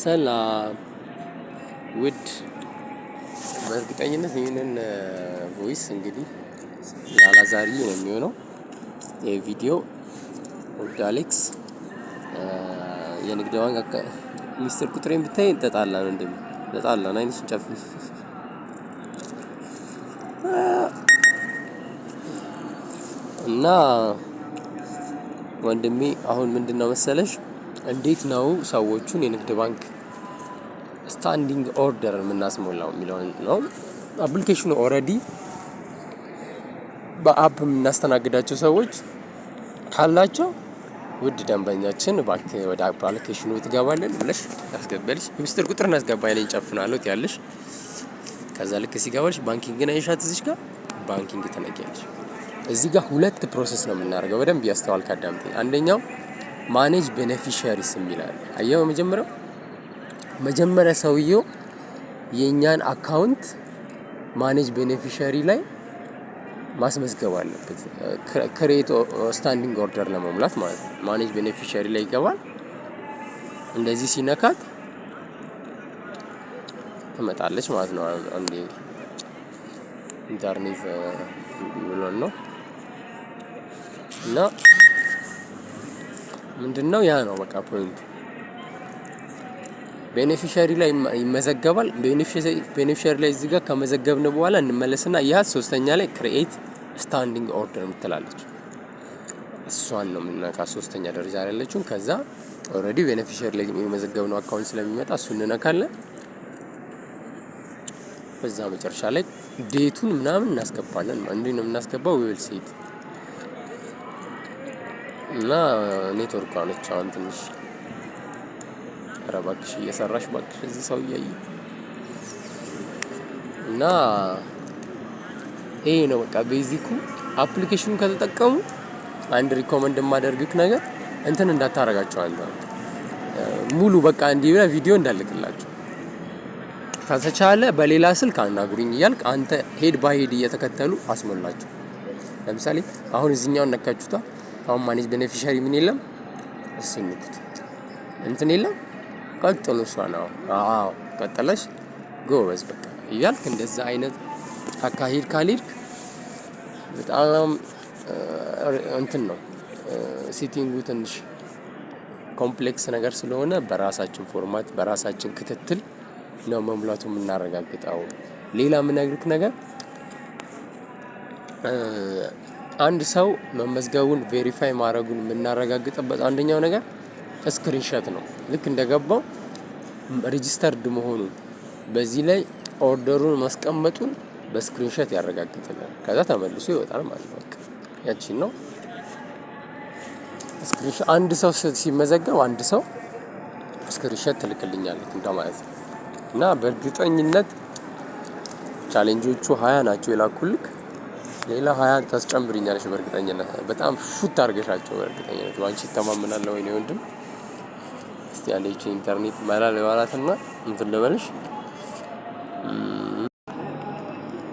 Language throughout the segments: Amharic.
ሰላም ውድ፣ በእርግጠኝነት ይህንን voice እንግዲህ ለአላዛሪ ነው የሚሆነው የቪዲዮ። ውድ አሌክስ፣ የንግድ ባንክ ሚስጥር ቁጥሬን ብታይ ተጣላን፣ ወንድሜ ተጣላን። አይንሽን ጨፍን። እና ወንድሜ አሁን ምንድን ነው መሰለሽ፣ እንዴት ነው ሰዎቹን የንግድ ባንክ standing order የምናስሞላው የሚለውን ነው። Application ኑ already በ app የምናስተናግዳቸው ሰዎች ካላቸው ውድ ደንበኛችን እባክህ ወደ application ኑ ትገባለን ብለሽ ታስገቢያለሽ። የሚስጥር ቁጥር እናስገባ አይኔን ጨፍናለሁ ትያለሽ። ከዛ ልክ ሲገባልሽ banking ን አይሻት እዚች ጋር banking ትነኪያለሽ። እዚህ ጋር ሁለት process ነው የምናደርገው። በደንብ እያስተዋልክ አዳምጠኝ። አንደኛው manage beneficiaries የሚል አለ። አየኸው? መጀመሪያው መጀመሪያ ሰውየው የእኛን account manage beneficiary ላይ ማስመዝገብ አለበት። Create standing order ለመሙላት ማለት ነው። Manage beneficiary ላይ ይገባል። እንደዚህ ሲነካት ትመጣለች ማለት ነው። አንዴ ኢንተርኔት ብሎን ነው። እና ምንድነው ያ ነው በቃ point ኡ። Beneficiary ላይ ይመዘገባል። Beneficiary ላይ እዚህ ጋር ከመዘገብን በኋላ እንመለስና ያ ሶስተኛ ላይ create standing order የምትላለች እሷን ነው የምንነካ። ሶስተኛ ደረጃ ላይ ያለችውን። ከዛ already beneficiary ላይ የመዘገብነው account ስለሚመጣ እሱ እንነካለን። በዛ መጨረሻ ላይ date ኡን ምናምን እናስገባለን። እንዴት ነው የምናስገባው? We'll see it። እና ኔትወርኳ ነች አሁን ትንሽ። ኧረ እባክሽ እየሰራሽ እባክሽ እዚህ ሰው እያየ። እና ይሄ ነው በቃ basic ኩ። Application ኑን ከተጠቀሙ አንድ recommend የማደርግክ ነገር እንትን እንዳታረጋቸው፣ አንተ ሙሉ በቃ እንዲህ ብለህ ቪዲዮ እንዳልክላቸው፣ ከተቻለ በሌላ ስልክ አናግሩኝ እያልክ አንተ head by head እየተከተሉ አስሞላቸው። ለምሳሌ አሁን እዚህኛውን ነካችሁታ። አሁን manage beneficiary ምን የለም፣ እሱን ንኩት። እንትን የለም፣ ቀጥሉ። እሷ ነው፣ አዎ ቀጠለሽ ጎበዝ በቃ እያልክ እንደዛ አይነት አካሄድ ካልሄድክ በጣም እንትን ነው፣ setting ኡ ትንሽ complex ነገር ስለሆነ በራሳችን format በራሳችን ክትትል ነው መሙላቱ የምናረጋግጠው። ሌላ የምነግርክ ነገር አንድ ሰው መመዝገቡን verify ማድረጉን የምናረጋግጥበት አንደኛው ነገር screenshot ነው። ልክ እንደገባው registered መሆኑን በዚህ ላይ order ኡን ማስቀመጡን በ screenshot ያረጋግጥልናል። ከዛ ተመልሶ ይወጣል ማለት ነው። በቃ ያቺን ነው screenshot። አንድ ሰው ሲመዘገብ አንድ ሰው screenshot ትልክልኛለች እንደማለት ነው። እና በእርግጠኝነት challenge ኦቹ 20 ናቸው የላኩልክ። ሌላ 20 ታስጨምሪኛለሽ በእርግጠኝነት። በጣም ሹት አድርገሻቸው በእርግጠኝነት በአንቺ ይተማመናለሁ። ወይኔ ወንድም፣ እስቲ አንዴ ይቺን ኢንተርኔት መላ ልበላትና እንትን ልበልሽ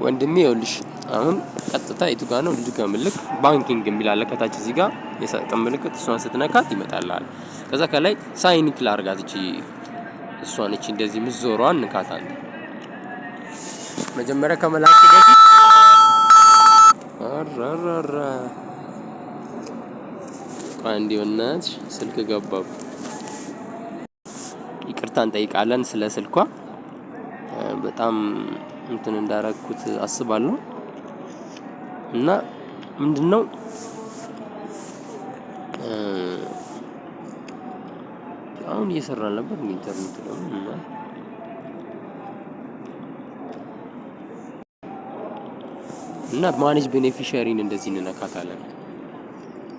ወንድሜ። ይኸውልሽ አሁን ቀጥታ የቱ ጋር ነው ልድገምልክ። Banking የሚል አለ ከታች እዚህ ጋር የሳጥን ምልክት፣ እሷን ስትነካት ይመጣልሃል። ከዛ ከላይ sign in ላርጋት፣ እቺ እሷን እቺ እንደዚህ ምዞሯን ንካት። አንተ መጀመሪያ ከመላክ በፊት አራራራ አንዴ በእናትሽ ስልክ ገባብ። ይቅርታ እንጠይቃለን ስለ ስልኳ፣ በጣም እንትን እንዳረግኩት አስባለሁ። እና ምንድነው አሁን እየሰራ ነበር ኢንተርኔት ደግሞ እና manage beneficiary ን እንደዚህ እንነካታለን።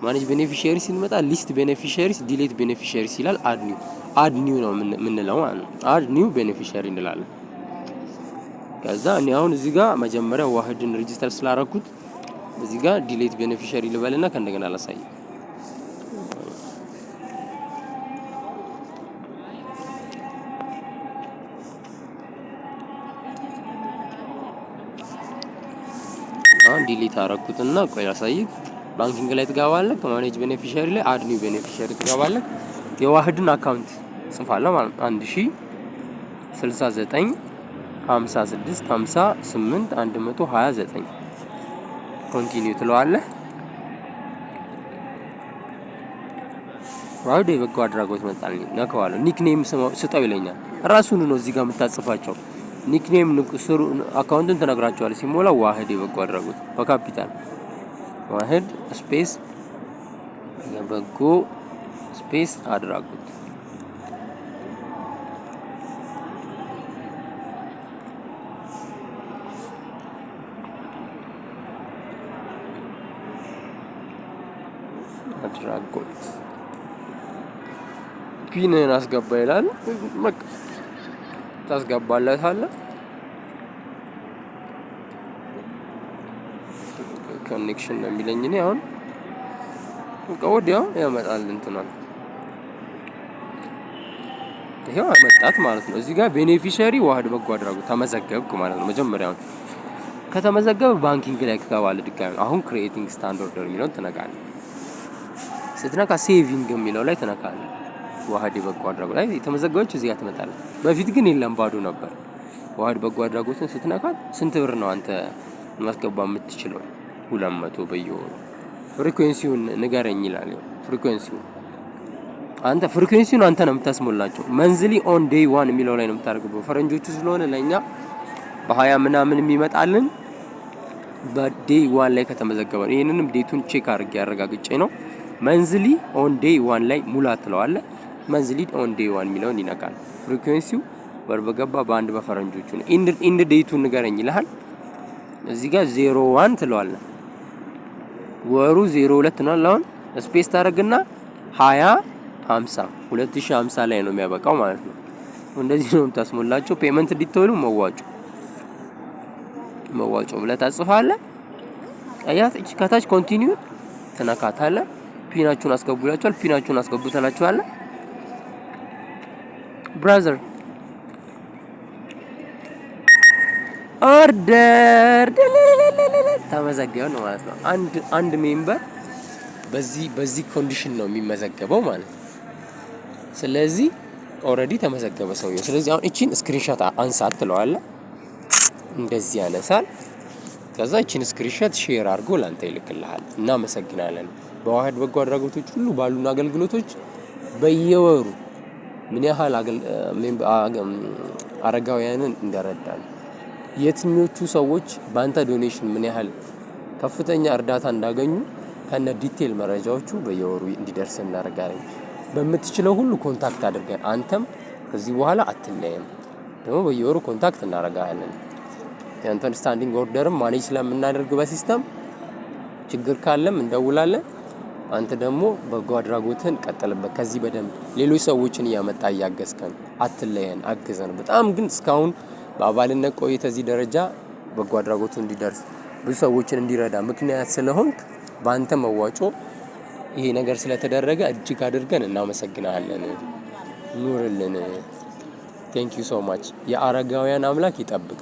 Manage beneficiary ስንመጣ list beneficiaries፣ delete beneficiaries ይላል። Add new፣ add new ነው የምንለው ማለት ነው። Add new beneficiary እንላለን። ከዛ እኔ አሁን እዚህ ጋር መጀመሪያ ዋህድን register ስላረኩት እዚህ ጋር delete beneficiary ልበልና ከእንደገና ላሳይ። አሁን delete አረኩትና ቆይ ላሳይህ። Banking ላይ ትገባለህ። Manage beneficiary ላይ add new beneficiary ትገባለህ። የዋህድን account ትጽፋለህ ማለት ነው። 1069 56 58 129 continue ትለዋለህ። ዋህድ የበጎ አድራጎት መጣልኝ፣ ነከዋለሁ። Nickname ስጠው ይለኛል። ራሱን ነው እዚህ ጋር የምታጽፋቸው። Nickname ስሩ፣ አካውንትን ትነግራቸዋለህ። ሲሞላ ዋህድ የበጎ አድራጎት በካፒታል፣ ዋህድ space የበጎ space አድራጎት። አድራጎት። PIN ህን አስገባ ይላል። በቃ ታስገባለታለህ። Connection ነው የሚለኝ። እኔ አሁን በቃ ወዲያው ያመጣል እንትኗል። ይሄው አመጣት ማለት ነው። እዚህ ጋር beneficiary ዋህድ በጎ አድራጎት ተመዘገብክ ማለት ነው። መጀመሪያውን ከተመዘገበ banking ላይ ትገባለህ ድጋሚ። አሁን creating stand order የሚለውን ትነካለህ። ስትነካ saving የሚለው ላይ ትነካለህ። ዋህድ የበጎ አድራጎት ላይ የተመዘገበች እዚህ ጋር ትመጣለች። በፊት ግን የለም፣ ባዶ ነበር። ዋህድ በጎ አድራጎትን ስትነካት ስንት ብር ነው አንተ ማስገባ የምትችለው? 200 በየወሩ። Frequency ውን ንገረኝ ይላል። Frequency ውን አንተ frequency ውን አንተ ነው የምታስሞላቸው። Monthly on day one የሚለው ላይ ነው የምታደርገው። ፈረንጆቹ ስለሆነ ለእኛ በ20 ምናምን የሚመጣልን በ day one ላይ ከተመዘገበ ነው። ይህንንም date ኡን check አድርጌ አረጋግጬ ነው። Monthly on day one ላይ ሙላ ትለዋለህ። Monthly on day one የሚለውን ይነካል። Frequency ው ወር በገባ በአንድ በፈረንጆቹ ነው። End date ኡን ንገረኝ ይልሃል። እዚህ ጋር 01 ትለዋለህ። ወሩ 02 ነው። አሁን space ታደርግና 2050፣ 2050 ላይ ነው የሚያበቃው ማለት ነው። እንደዚህ ነው የምታስሞላቸው። Payment detail ኡ መዋጮ መዋጮ ብለህ ታጽፋለህ። አያት እቺ ከታች continue ትነካታለህ። PIN ኣችሁን አስገቡ ይላችኋል። PIN ኣችሁን አስገቡ ትላችኋለህ። Brother, order ተመዘገበ ነው ማለት ነው። አንድ አንድ member በዚህ condition ነው የሚመዘገበው ማለት ነው። ስለዚህ already ተመዘገበ ሰውየው። ስለዚህ አሁን እቺን screenshot አንሳት ትለዋለህ። እንደዚህ ያነሳል። ከዛ እቺን screenshot share አድርጎ ላንተ ይልክልሃል። እናመሰግናለን። በዋህድ በጎ አድራጎቶች ሁሉ ባሉን አገልግሎቶች በየወሩ ምን ያህል አረጋውያንን እንደረዳን፣ የትኞቹ ሰዎች በአንተ donation ምን ያህል ከፍተኛ እርዳታ እንዳገኙ ከነ detail መረጃዎቹ በየወሩ እንዲደርስ እናደርጋለን። በምትችለው ሁሉ contact አድርገን አንተም ከዚህ በኋላ አትለየም። ደግሞ በየወሩ contact እናደርጋለን። ያንተን standing order ም manage ስለምናደርግ በ system ችግር ካለም እንደውላለን። አንተ ደግሞ በጎ አድራጎትን ቀጥልበት። ከዚህ በደንብ ሌሎች ሰዎችን እያመጣ እያገዝከን አትለየን፣ አግዘን። በጣም ግን እስካሁን በአባልነት ቆይተህ እዚህ ደረጃ በጎ አድራጎቱ እንዲደርስ፣ ብዙ ሰዎችን እንዲረዳ ምክንያት ስለሆንክ፣ በአንተ መዋጮ ይሄ ነገር ስለተደረገ እጅግ አድርገን እናመሰግናለን። ኑርልን። Thank you so much። የአረጋውያን አምላክ ይጠብቅ።